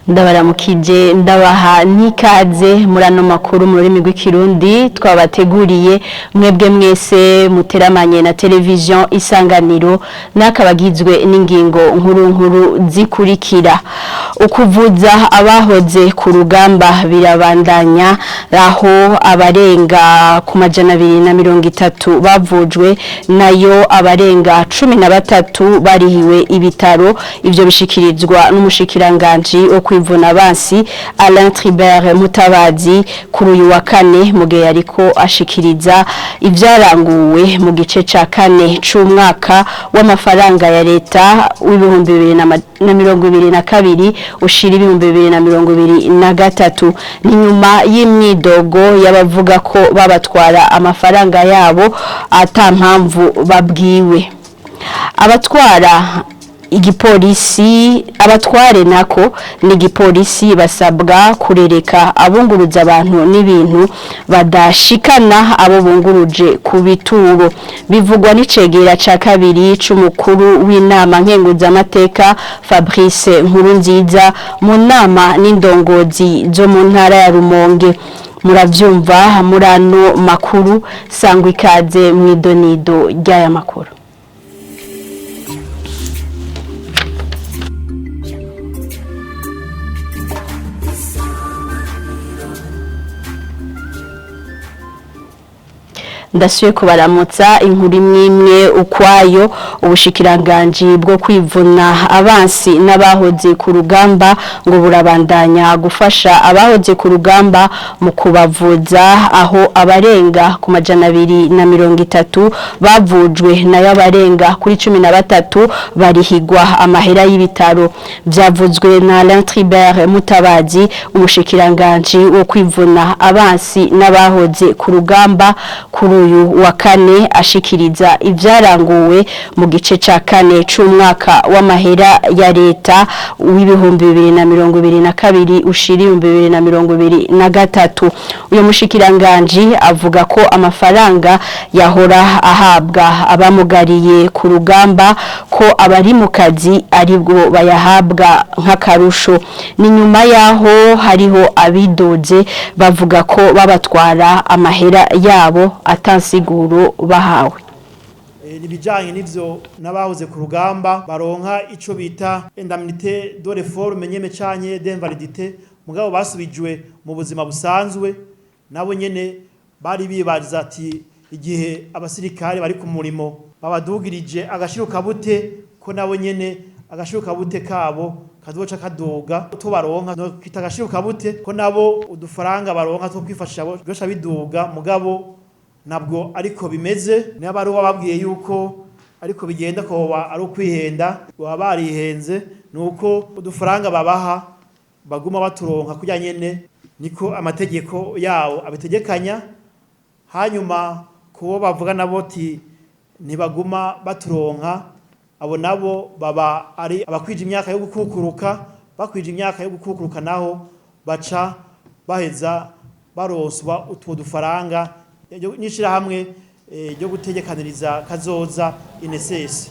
Ndabaramukije, ndabaha n'ikaze muri ano makuru mu rurimi rw'Ikirundi twabateguriye. Mwebwe mwese muteramanye na Televiziyo Isanganiro, n'akabagizwe n'ingingo nkuru nkuru zikurikira: Ukuvuza abahoze ku rugamba birabandanya, aho abarenga ku 230 bavujwe, nayo abarenga 13 barihiwe ibitaro. Ivyo bishikirizwa n'umushikiranganji wo kwivuna abansi, Alain Tribert Mutabazi, kuri uyu wa kane, mu gihe yariko ashikiriza ivyaranguwe mu gice ca kane c'umwaka w'amafaranga ya leta w'2022 ushira 2023. Ni nyuma y'imyidogo y'abavuga ko babatwara amafaranga yabo ata mpamvu babwiwe. Abatwara igipolisi, abatware nako n'igipolisi, basabwa kurereka abunguruza abantu n'ibintu badashikana abo bunguruje ku bituro. Bivugwa n'icegera ca kabiri c'umukuru w'Inama Nkenguzamateka, Fabrice Nkurunziza, mu nama n'indongozi zo mu ntara ya Rumonge. Muravyumva muri ano makuru. Sangwa ikaze mw'idonido ry'aya makuru. Ndasuye kubaramutsa. Inkuru imwe imwe ukwayo. Ubushikiranganji bwo kwivuna abansi n'abahoze ku rugamba ngo burabandanya gufasha abahoze ku rugamba mu kubavuza, aho abarenga ku 230 bavujwe, nayo abarenga kuri 13 barihigwa amahera y'ibitaro. Byavuzwe na Alain Tribert Mutabazi, umushikiranganji wo kwivuna abansi n'abahoze ku rugamba, kuri uyu wa kane, ashikiriza ivyaranguwe mu gice ca kane c'umwaka w'amahera ya leta w'2022 ushira 2023. Uyu mushikiranganji avuga ko amafaranga yahora ahabwa abamugariye ku rugamba, ko abari mu kazi aribwo bayahabwa nk'akarusho. Ni nyuma yaho hariho abidoze bavuga ko babatwara amahera yabo atansiguro bahawe. Ibijanye n'ivyo n'abahoze ku rugamba baronka ico bita indemnité de réforme nyene canke d'invalidité, mugabo basubijwe mu buzima busanzwe, nabo nyene bari bibaza ati igihe abasirikare bari ku murimo babadugirije agashirukabute, ko nabo nyene agashirukabute kabo kazoca kaduga, tubaronka no kita agashirukabute, ko nabo udufaranga baronka two kwifashisha byosha biduga. Mugabo ntabwo ariko bimeze. Niba ari bababwiye yuko ariko bigenda, ko ari ukwihenda, baba barihenze. Nuko udufaranga babaha baguma baturonka kurya nyene, niko amategeko yawo abitegekanya. Hanyuma kubo bavuga nabo ti ntibaguma baturonka, abo nabo baba ari abakwije imyaka yo gukukuruka. Bakwije imyaka yo gukukuruka naho baca baheza baroswa utwo dufaranga n'ishirahamwe ryo gutegekaniriza kazoza, INSS.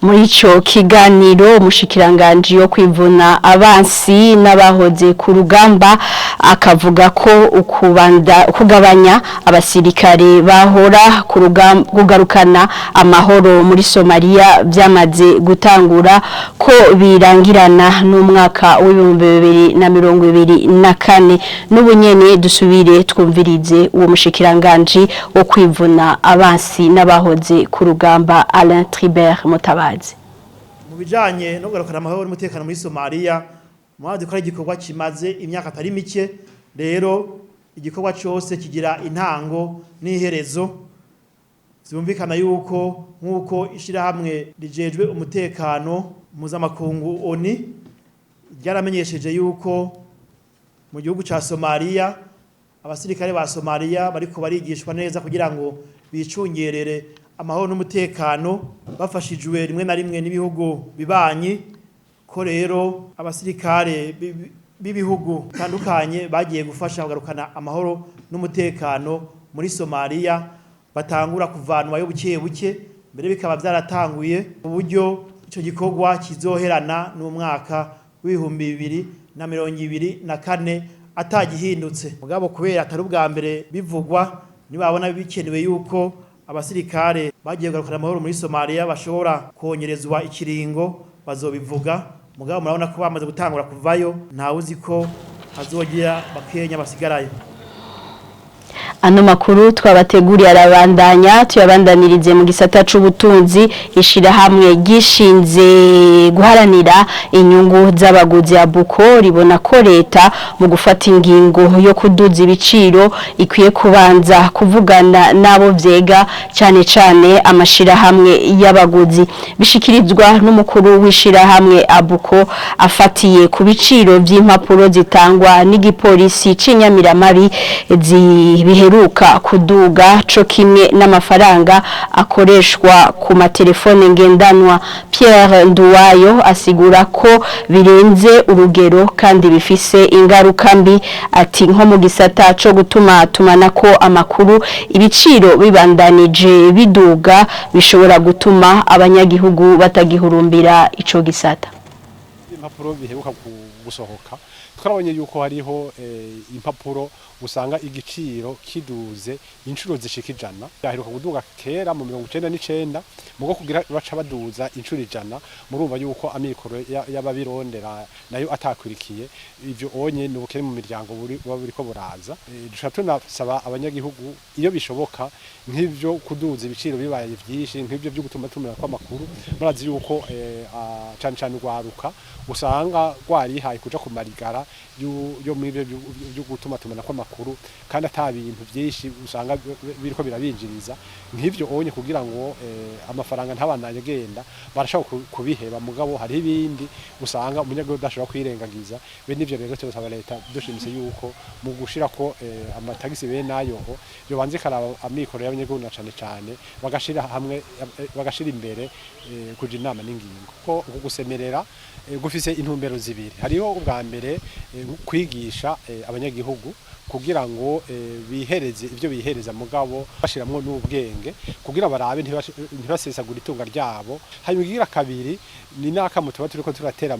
Muri ico kiganiro, umushikiranganji yo kwivuna abansi n'abahoze ku rugamba akavuga ko ukubanda kugabanya abasirikare bahora ku rugamba kugarukana amahoro muri Somalia byamaze gutangura, ko birangirana n'umwaka w'2024. N'ubunyene dusubire twumvirize uwo mushikiranganji wo kwivuna abansi n'abahoze ku rugamba, Alain Tribert Mutabazi. Mu bijanye no kugarukana amahoro n'umutekano muri Somalia, murazi ko ari igikorwa kimaze imyaka atari mike. Rero igikorwa cyose kigira intango n'iherezo. Vyumvikana yuko nk'uko ishirahamwe rijejwe umutekano mpuzamakungu ONU ryaramenyesheje yuko mu gihugu ca Somalia abasirikare ba Somalia bariko barigishwa neza kugira ngo bicungerere amahoro n'umutekano, bafashijwe rimwe na rimwe n'ibihugu bibanyi, ko rero abasirikare b'ibihugu bitandukanye bagiye gufasha kugarukana amahoro n'umutekano muri Somalia batangura kuvanwayo buke buke, mbere bikaba byaratanguye, uburyo ico gikorwa kizoherana n'umwaka. w'2024 atagihindutse. Mugabo kubera atari ubwa mbere bivugwa, nibabona bikenewe yuko abasirikare bagiye kugarukana amahoro muri Somalia bashobora kongerezwa ikiringo, bazobivuga. Mugabo murabona ko bamaze gutangura kuvayo, ntawe uzi ko hazogira bakenya basigarayo. Ano makuru twabateguriye arabandanya, tuyabandanirize mu gisata c'ubutunzi. Ishirahamwe gishinze guharanira inyungu z'abaguzi ya Buko ribona ko leta mu gufata ingingo yo kuduza ibiciro ikwiye kubanza kuvugana n'abo vyega, cyane cyane amashirahamwe y'abaguzi. Bishikirizwa n'umukuru w'ishirahamwe Abuko afatiye ku biciro vy'impapuro zitangwa n'igipolisi c'inyamiramabi biheruka kuduga, co kimwe n'amafaranga akoreshwa ku matelefone ngendanwa. Pierre Nduwayo asigura ko birenze urugero kandi bifise ingaruka mbi. Ati nko mu gisata co gutuma tumanako amakuru, ibiciro bibandanije biduga bishobora gutuma abanyagihugu batagihurumbira ico gisata. Impapuro biheruka gusohoka, twarabonye yuko hariho impapuro usanga igiciro kiduze inshuro zishika 100. Byaheruka kuduga kera mu 99, mugo kugira baca baduza inshuro 100, murumva yuko amikoro y'ababirondera nayo atakwirikiye. Ivyo onye ni ubukene mu miryango buri buba buriko buraza. Dushobora tunasaba abanyagihugu, iyo bishoboka, nk'ivyo kuduza ibiciro bibaye vyinshi, nk'ivyo byo gutuma tumenya kw'amakuru, murazi yuko cane cane urwaruka usanga rwarihaye kuja ku marigara yo muri ivyo byo gutuma tumena kw'amakuru, kandi ata bintu vyinshi usanga biriko birabinjiriza. Nk'ivyo onye kugira ngo amafaranga ntabandanye agenda, barashobora kubiheba. Mugabo hariho ibindi usanga umunyagihugu adashobora kwirengagiza. Bene ivyo rero turasaba leta dushimitse yuko mu gushirako amatagisi bene ayo yobanza ikaraba amikoro y'abanyagihugu, na cane cane bagashira hamwe, bagashira imbere kuja inama n'ingingo, ko uku gusemerera gufise intumbero zibiri. Hariho ubwa mbere kwigisha abanyagihugu kugira ngo bihereze ivyo bihereza, mugabo bashiramwo n'ubwenge kugira barabe ntibasesagura itunga ryabo. Hanyuma igira kabiri ni n'akamo tuba turiko turatera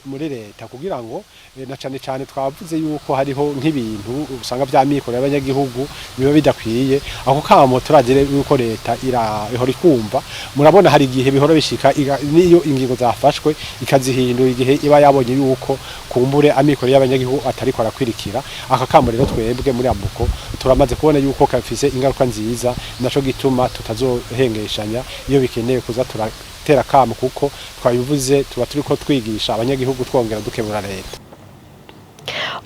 muri leta kugira ngo na cane cane twavuze yuko hariho nk'ibintu usanga vya mikoro y'abanyagihugu biba bidakwiye. Ako kamo turazire yuko leta ihora ikumva. Murabona hari igihe bihora bishika niyo ingingo zafashwe ikazihindura igihe iba yabonye yuko kumbure amikoro y'abanyagihugu atariko arakwirikira. Aka kamo rero twebwe muri Abuko turamaze kubona yuko kafise ingaruka nziza, naco gituma tutazohengeshanya iyo bikeneye kuza turatera kamo, kuko twabivuze tuba turiko twigisha abanyagihugu twongera dukebura leta.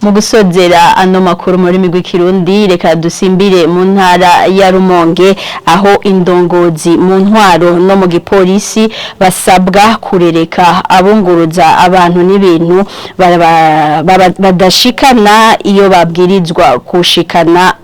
Mu gusozera ano makuru mu rurimi rw'ikirundi, reka dusimbire mu ntara ya Rumonge, aho indongozi mu ntwaro no mu gipolisi basabwa kurereka abunguruza abantu n'ibintu badashikana iyo babwirizwa kushikana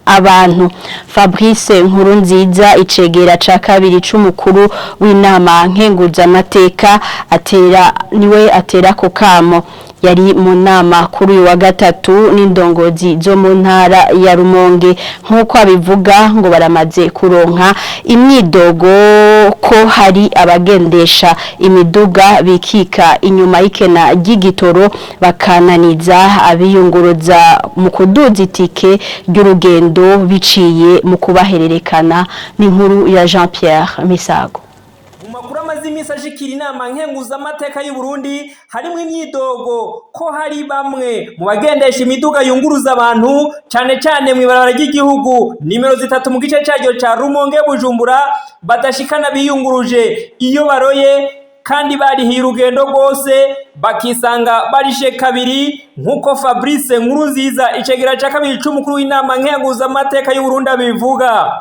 abantu. Fabrice Nkurunziza, icegera ca kabiri c'umukuru w'inama nkenguzamateka, atera niwe atera ko kamo. Yari mu nama kuri uyu wa gatatu n'indongozi zo mu ntara ya Rumonge. Nk'uko abivuga, ngo baramaze kuronka imyidogo ko hari abagendesha imiduga bikika inyuma y'ikena ry'igitoro, bakananiza abiyunguruza mu kuduza itike ry'urugendo biciye mu kubahererekana. N'inkuru ya Jean Pierre Misago. Mu makuru amaze iminsi ashikira inama nkenguzamateka y'u Burundi, harimo imyidogo ko hari bamwe mu bagendesha imiduga yunguruza abantu, cane cane mw'ibarabara ry'igihugu nimero 3 mu gice caryo ca Rumonge Bujumbura, badashikana biyunguruje iyo baroye kandi barihiye urugendo rwose, bakisanga barishe kabiri, nk'uko Fabrice Nkurunziza, icegera ca kabiri c'umukuru w'inama nkenguzamateka y'u Burundi, abivuga.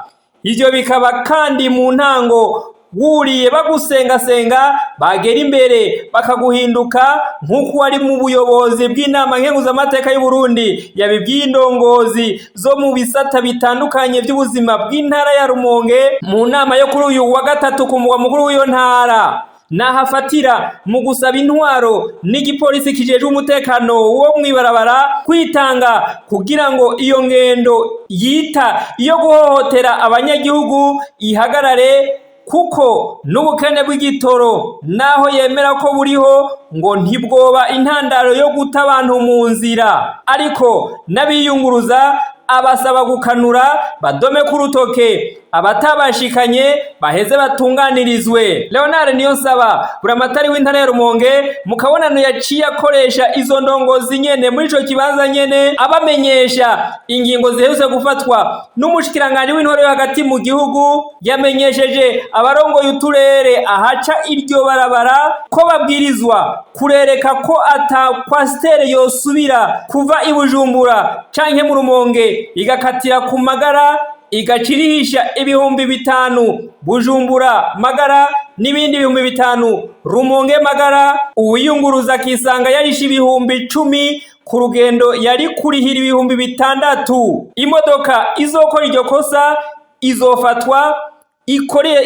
Ivyo bikaba kandi mu ntango wuriye bagusengasenga, bagera imbere bakaguhinduka, nk'uko wari mu buyobozi bw'inama nkenguzamateka y'u Burundi yabibwiye indongozi zo mu bisata bitandukanye by'ubuzima bw'intara ya Rumonge mu nama yo kuri uyu wa gatatu ku mugwa mukuru w'iyo ntara. Nahafatira mu gusaba intwaro n'igipolisi kijejwe umutekano wo mw'ibarabara kwitanga kugira ngo iyo ngendo yita iyo guhohotera abanyagihugu ihagarare. Kuko n'ubukene bw'igitoro, naho yemera ko buriho, ngo ntibwoba intandaro yo guta abantu mu nzira. Ariko n'abiyunguruza abasaba gukanura, badome ku rutoke abatabashikanye, baheze batunganirizwe. Leonard Niyonsaba, buramatari w'intara ya Rumonge, mu kabonano yaciye akoresha izo ndongozi nyene muri ico kibanza nyene, abamenyesha ingingo ziherutse gufatwa n'umushikiranganji w'intwaro yo hagati mu gihugu, yamenyesheje abarongoye uturere ahaca iryo barabara ko babwirizwa kurereka ko ata coaster yosubira kuva i Bujumbura canke mu Rumonge igakatira ku Magara, igacirihisha 5000 Bujumbura Magara n'ibindi 5000 Rumonge Magara. Uwiyunguruza akisanga yarishe 10,000 ku rugendo yari kurihira 6000. Imodoka izokora iryo kosa izofatwa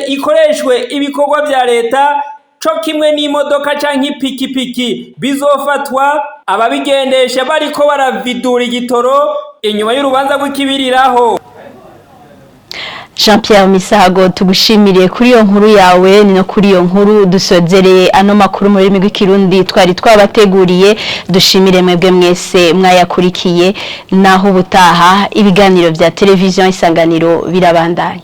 ikoreshwe ibikorwa vya leta, co kimwe n'imodoka canke ipikipiki bizofatwa ababigendesha bariko baravidura igitoro inyuma y'urubanza rw'ikibiriraho. Jean Pierre Misago, tugushimiriye kuri iyo nkuru yawe. Ni no kuri iyo nkuru dusozereye ano makuru mu rurimi rw'Ikirundi twari twabateguriye. Dushimire mwebwe mwese mwayakurikiye. Naho ubutaha, ibiganiro vya Televiziyo Isanganiro birabandanya.